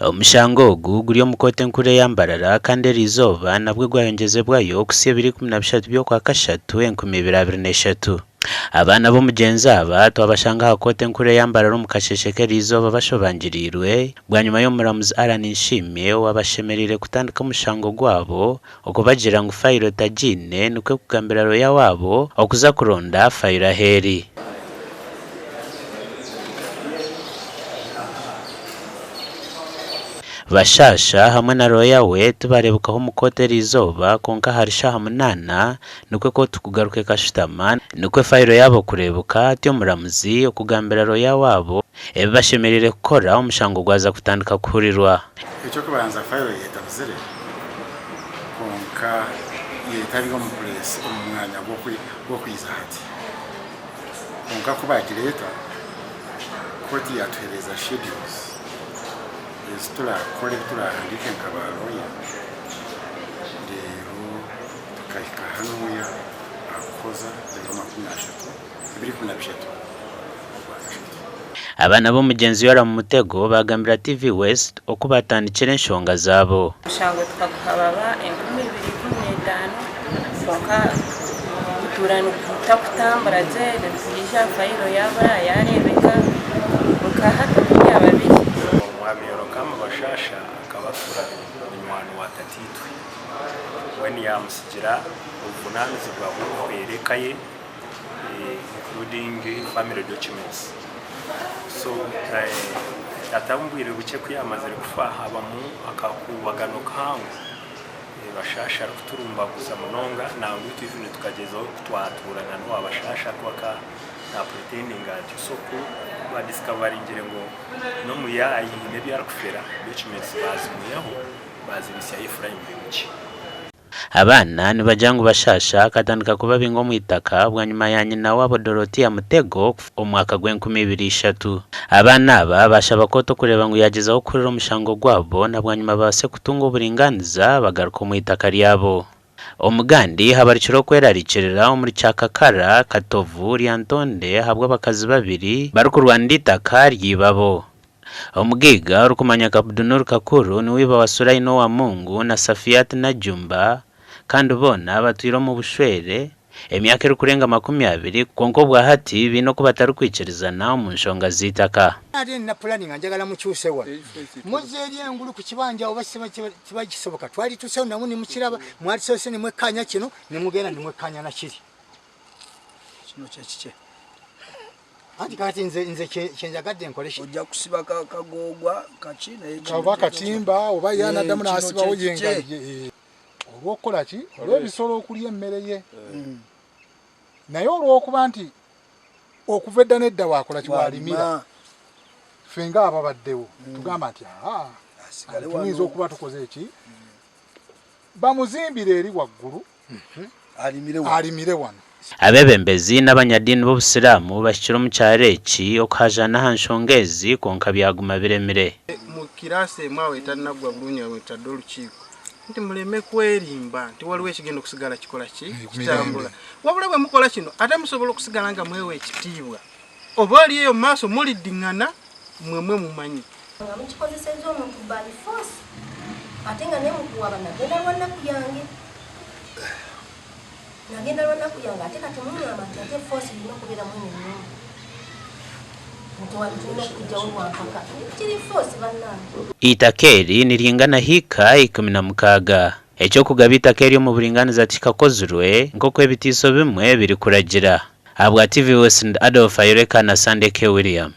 Omushango ogu guri omu kooti enkuru eya Mbarara kandi eriizooba nabwo gwayongyezebwayo okuhitsya ebiro 13 by'Okwakashatu 2023. Abaana b'omugyenzi aba twabashanga aha kooti enkuru eya Mbarara omu kasheeshe k'eriizooba bashobangiriirwe bwanyima y'omuramuzi Allan Nshimye owabashemereire kutandika omushango gwabo okubagira ngu fayiro tagiine nikwo kugambira rooya waabo okuza kuronda fayiro ahu eri. Bashasha hamwe na looya we tibareebukaho omu kooti eriizooba kwonka ahari shaaha munaana nikwo kooti kugaruka ekashutama nikwo fayiro yaabo kureebuka atyo omuramuzi okugambira looya waabo ebi bashemereire kukora omushango gwaza kutandika kuhurirwa. Eky'okubanza fayiro yetabuzire kwonka yetari omu place omu mwanya gw'okwiza hati. Kwonka ku baagireeta, kooti yaatuheereza schedules ezi turaakore, ebi turaahandiike nka baalooya, reero tukahika hanuuya aha kuhoza ebiro makumyashatu, ebiro ikumi na bishatu Ogwakashatu. Abaana b'omugyenzi Yoram Mutego baagambira TV West oku baatandikire enshonga zaabo. Omushango tukaguhababa 2015 kwonka gutuura nigutakutambura gye nitwija fayiro yaabura yaareebeka nka hati oku byaba biri. Omwami Yorokamu Bashasha akaba atuura munywani wa tataitwe. Mbwenu yaamutsigira obuvunaanizibwa bw'okuhwera eka ye including family documents. So tata omu bwire bukye ku yaamazire kufa habamu akakuubagano kahango, Bashasha arikuturumbaguza munonga nangwa itwe even tukagyezaho kutwatuura na n'owa Bashasha ku aka na pretendinga atyo. So ku baadiscoveringyire ngu n'omuyaayi haine ebi arikufera, documents baazimwihaho baazibitsya Ephraim Bimukye. Abaana nibagira ngu Bashasha akatandika kubabinga omu itaka bwanyima ya nyina waabo Dorotia Mutego kufa omu mwaka gw'enkumi ibiri ishatu. Abaana aba baashaba kooti okureeba ngu yaagyezaho kuhurira omushango gwabo na bwanyima babaase kutunga oburingaaniza bagaruke omu itaka ryabo. Omugandi habarikire okwerarikirira omuri Kyakakara, Katovu, Lyantonde ahabw'abakazi babiri barikurwanira eitaka ry'eibabo. Omugaiga orikumanywa nka Abdunur Kakuru niwe iba wa Suraina Owamungu na Safiat Najjumba kandi boona batwire omu bushwere emyaka erikurenga 20 kwonka obwahati baine oku batarikwikirizana omu nshonga z'eitaka. Ate nina pulani nga njagala mukyuse wano muzze eri engulu ku kibanja oba kiba kisoboka twalitusewo namwe nemukiraba mwalisoose nemwekkaanya kino nemugenda nemwekkaanya na kiri. Kino kye kikye. Anti kati nze nze kyenjagadde nkole ki? Ojja kusiba ka kagoogwa kaki naye kino Oba katimba oba ye anaddamu eh, n'asibawo ye nga ye eh. Olw'okukola ki? Olw'ebisolo okulya emmere ye. Mm. Naye olw'okuba nti okuva edda n'edda wakola ki walimira ffe nga ababaddewo mm. tugamba nti aa tuyinza okuba tukoze eki mm. bamuzimbire eri waggulu alimire wano. Abeebembezi n'abanyadiini b'obusiraamu bahikire omu kyaro eki okuhajaana aha nshonga ezi kwonka byaguma biremire. Mu kiraasi emwe aho etanaggwa bulungi nga mwetutadde olukiiko nti muleme kwerimba nti waliwo ekigenda okusigala kikola ki kitambula wabula bwe mukola kino ate musobola okusigala nga mwewa ekitiibwa oba oli eyo mu maaso muliddingana mwe mwe mumanyi. Nga mukikozesezza omuntu by force ate nga nemukuwaba nagenda lwa nnaku yange nagenda lwa nnaku yange ate kati mungamba nti ate force erina okubeera mweno ennyumba nti wali tulina okukujjawo lwampaka kiri force bannange. Eitaka eri niringana hiika 16. Eky'okugaba eitaka eri omu buringaaniza tikakozirwe nk'oku ebitiiso bimwe birikuragira. Ahabwa TV West ndi Adolf Ayoreka na Sandeke William.